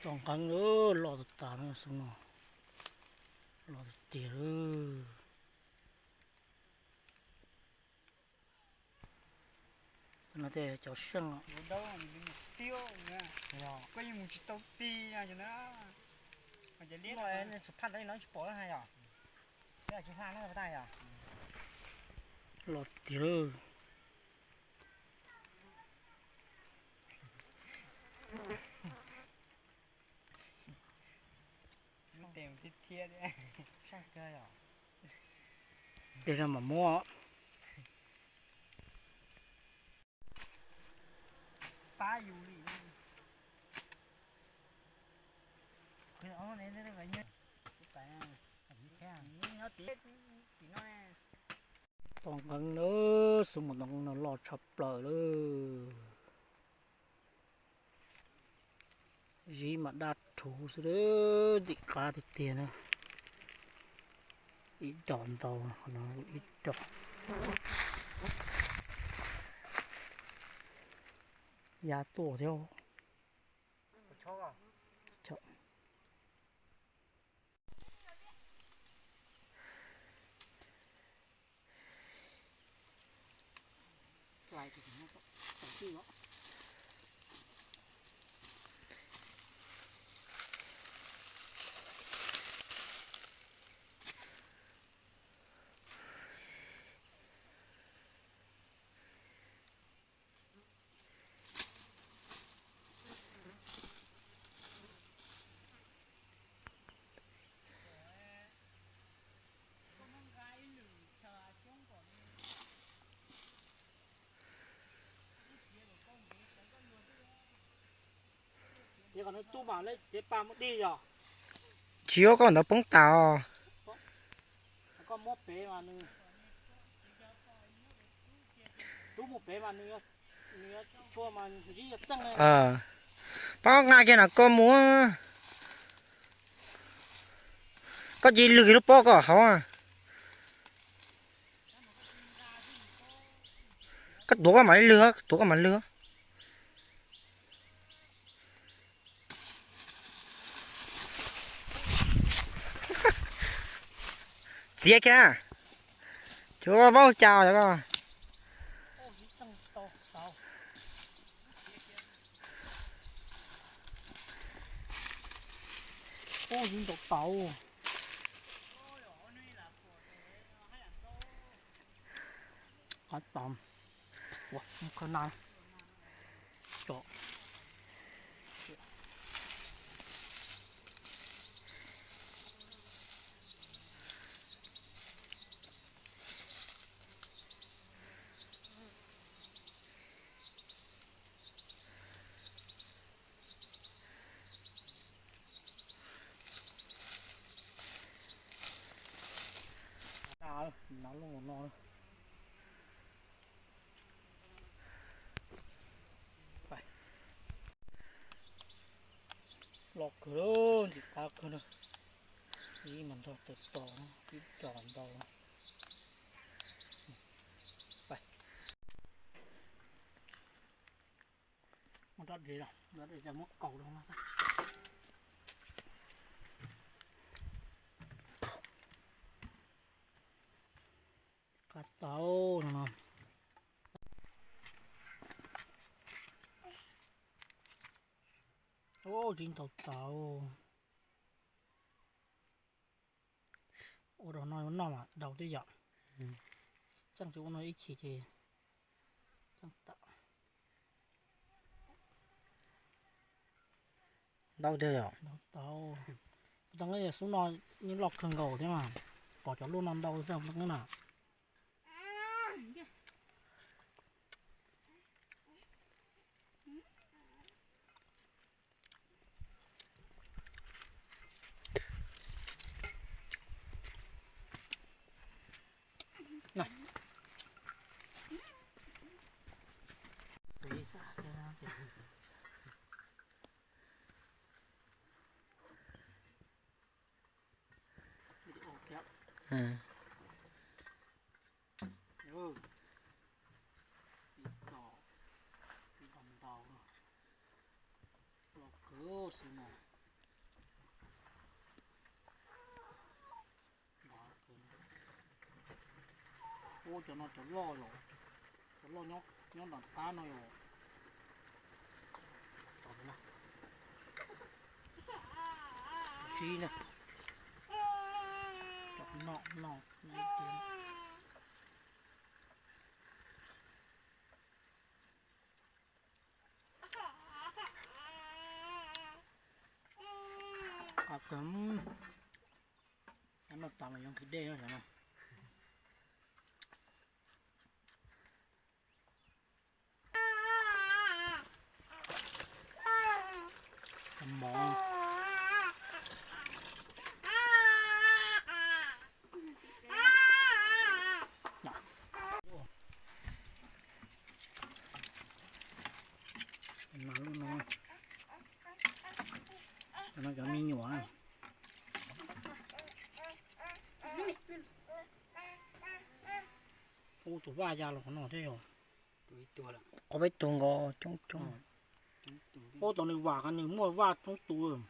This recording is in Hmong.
Tau nqeeb lawm, loj tas tas na xwb no, loj tiag tiag lawm. No tej cov seej os. Koj yeej mus tsis tau ti na. Phaj ntawd no tsis pom hais yom. Tsis hla na yom. Loj tiag lawm. Tes mam muab. Tau nqeeb na, xwb mus tau nqeeb no loj tshaj plaws lawm. Zib mas daj rhuv xwb, ntxim qab tiag tiag na. Ib dos ntau, ib dos. Ya tuaj thiab. Tsis yuav koj ntawd poob tas os. Pab nqa kiag no koj mus. Koj cia li lwg kiag lub pob koj hauv. Koj tuav koj mam li lwg, tuav koj mam lwg. Txiav kiag. Cuag koj paub cas os. Ub, ntau tau. Qab tau. Ua, mus khaws na. Tso. Loj kawg, ntxim qab kawg na. Ib mas nrog tos tos, ib dos ntau. Muab rab dej los, rab dej muab kaus rau no. Qab tau no no. Ub, tsis ntau tau. Ua rau no yuav noj mas dau twb yom. Txeej tsis ua no ib chim ces txeej tau. Ntau tiag yom. Ntau tau. Tau nqeeb xub no yeej loj kawg nkaus thiab mas. Pom cov loj no ntau xwb tau nqeeb na. Ib dos, ib dos ntau, loj kawg xwb na. Cov no cov loj yom, cov loj nyob nram qab no yom. Tsib na, cov no no. Qab kawg, noj tas mas yuav nqhis dej no xav no. Mov. Mas lub no, no cov me nyuam. Ub, tus vaj ya los qhov no thiab yog. Qhov peb tug nkaus coob coob. Ub, tom nws vam qhov nws muaj vaj coob tus.